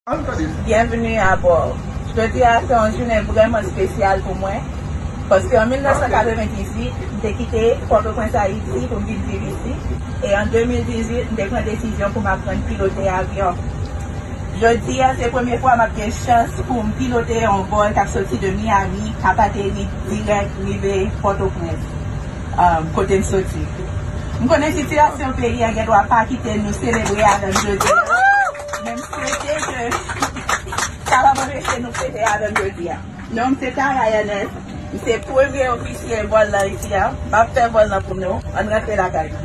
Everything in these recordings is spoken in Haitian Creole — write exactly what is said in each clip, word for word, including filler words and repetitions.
Ann tande sa. Byenvni abò. Jodi a se yon jounen vrèman espesyal pou mwen. Paske an mil nèf san katrevendizuit, m te kite Pòtoprens, Ayiti, pou m vin viv isi. E an de mil dizuit, m te pran desizyon pou m aprann pilote avyon. Jodi a, se premye fwa m ap gen chans pou m pilote yon vòl k ap soti de Miami, k ap ateri dirèk rive Pòtoprens, um, kote m soti. M konnen sitiyasyon peyi a gen dwa pa kite nou selebre avè m jodi a, men m swete ke sa p ap anpeche nou fete avè m jodi a. Non m se Tara Ernest. M se premye ofisye vòl lan isi a. M ap fè vòl lan pou nou. Ann rantre lakay nou.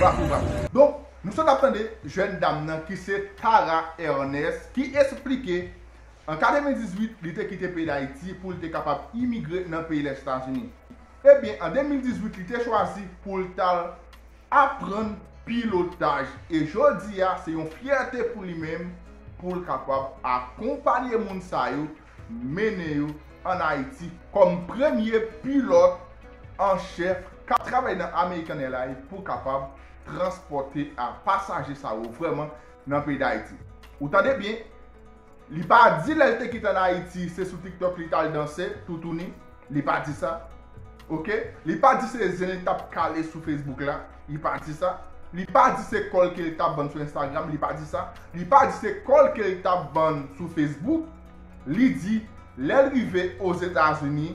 Bravo, bravo. Donk, nou sot ap tande jèn dam nan ki se Tara Ernest ki esplike an katrevendizuit li te kite peyi Dayiti pou l te kapab imigre nan peyi Lèzetazini. Ebyen, an de mil dizuit li te chwazi pou l t al aprann pilotaj. E jodi a, se yon fyète pou li menm pou l kapab akonpanye moun sa yo, mennen yo ann Ayiti kòm premye pilòt an chèf k ap travay nan American Airlines pou kapab transpòte a pasaje sa yo vrèman nan peyi Dayiti. Ou tande byen, li pa di lè l te kite ann Ayiti, se sou TikTok li t al danse, toutouni. Li pa di sa. Oke? Li pa di se zen li t ap kale sou Facebook la. Li pa di sa. Li pa di se kòl ke li t ap vann sou Instagram. Li pa di sa. Li pa di se kòl ke li t ap vann sou Facebook. Li di, lè l rive Ozetazini,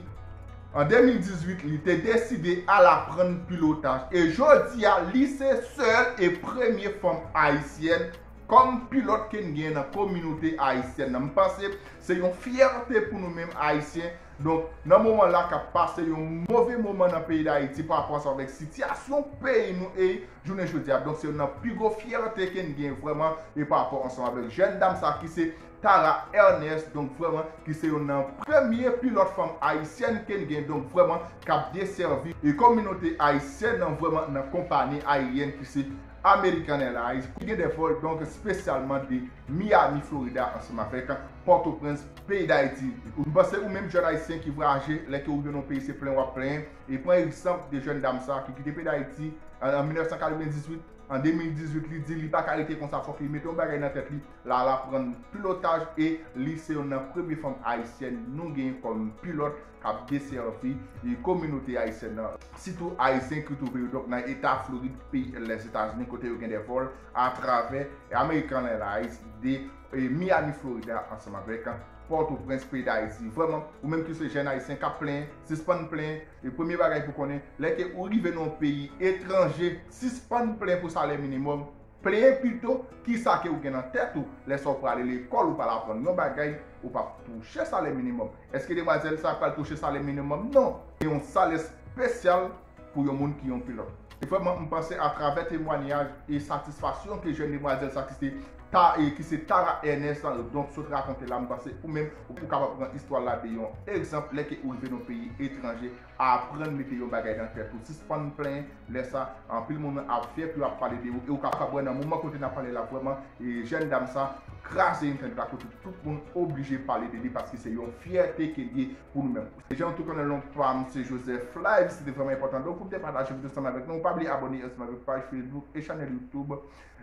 an de mil dizuit, li te deside al aprann pilotaj. E jodi a, li se sèl e premye fanm ayisyèn kòm pilòt ke n gen nan kominote ayisyèn nan. M panse se yon fyète pou nou menm Ayisyen. Donk, nan moman la k ap pase yon move moman nan peyi Dayiti pa rapò ansanm avèk sitiyasyon peyi nou e jounen jodi a. Donk, se youn nan pi gwo fyète ke n gen vrèman e pa rapò ansanm avèk jèn dam sa ki se Tara Ernest, donk vrèman, ki se youn nan premye pilòt fanm ayisyèn ke n gen, donk vrèman, k ap desèvi e kominote ayisyèn nan vrèman nan konpayi ayeryèn ki se American Airlines, ki gen de vòl, donk, espesyalman de Miami, Florida, ansanm avèk Pòtoprens, peyi Dayiti. M panse ou menm jèn ayisyen ki vwayaje, lè ke ou rive nan yon peyi, se plenyen w ap plenyen. E pran egzanp de jèn dam sa ki kite peyi Dayiti an, an mil nèf san katrevendizuit, an de mil dizuit, li di li pa ka rete konsa, fòk li mete yon bagay nan tèt li, l al aprann pilotaj e li se youn nan premye fanm ayisyèn nou genyen kòm pilòt k ap desèvi e kominote ayisyèn nan, sitou ayisyen ki twouve yo donk nan eta Florid, peyi Lèzetazini, kote yo gen de vòl atravè American Airlines de e Miami, Florida, ansanm avèk Pòtoprens, peyi Dayiti. Vrèman, ou menm ki se jèn ayisyen k ap plenyen, sispann plenyen. E premye bagay pou konnen, lè ke ou rive nan yon peyi etranje, sispann plenyen pou salè minimòm. Plenyen pito kisa ke ou gen nan tèt ou. Lè sa ou prale lekòl, ou pral aprann yon bagay, ou p ap touche salè minimòm. Èske demwazèl sa pral touche salè minimòm? Non. Gen yon salè espesyal pou yon moun ki yon pilòt. E vrèman, m panse atravè temwanyaj e satisfaksyon ke jèn demwazèl sa ki se ta, e ki se Tara Ernest, donk, sot rakonte la, m panse ou menm, ou kapab pran istwa la de yon egzanp, lè ke ou rive nan yon peyi etranje, aprann mete yon bagay nan tèt ou, sispann plenyen, lè sa, anpil moun ap fyè pou yo ap pale de ou, e ou kapab wè nan moman kote n ap pale la, vrèman, e jèn dam sa kraze entènèt la kote tout moun oblije pale de li paske se yon fyète ke l ye pou nou menm. Se Jean Tout Konnen Long pa m, se Joseph Live, se te vrèman enpòtan donk pou m te pataje videyo ansanm avèk nou. Pa bliye abòne ansanm avèk paj Facebook e chanèl YouTube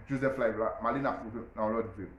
Joseph Live la. M ale n ap twouve nan lòt videyo.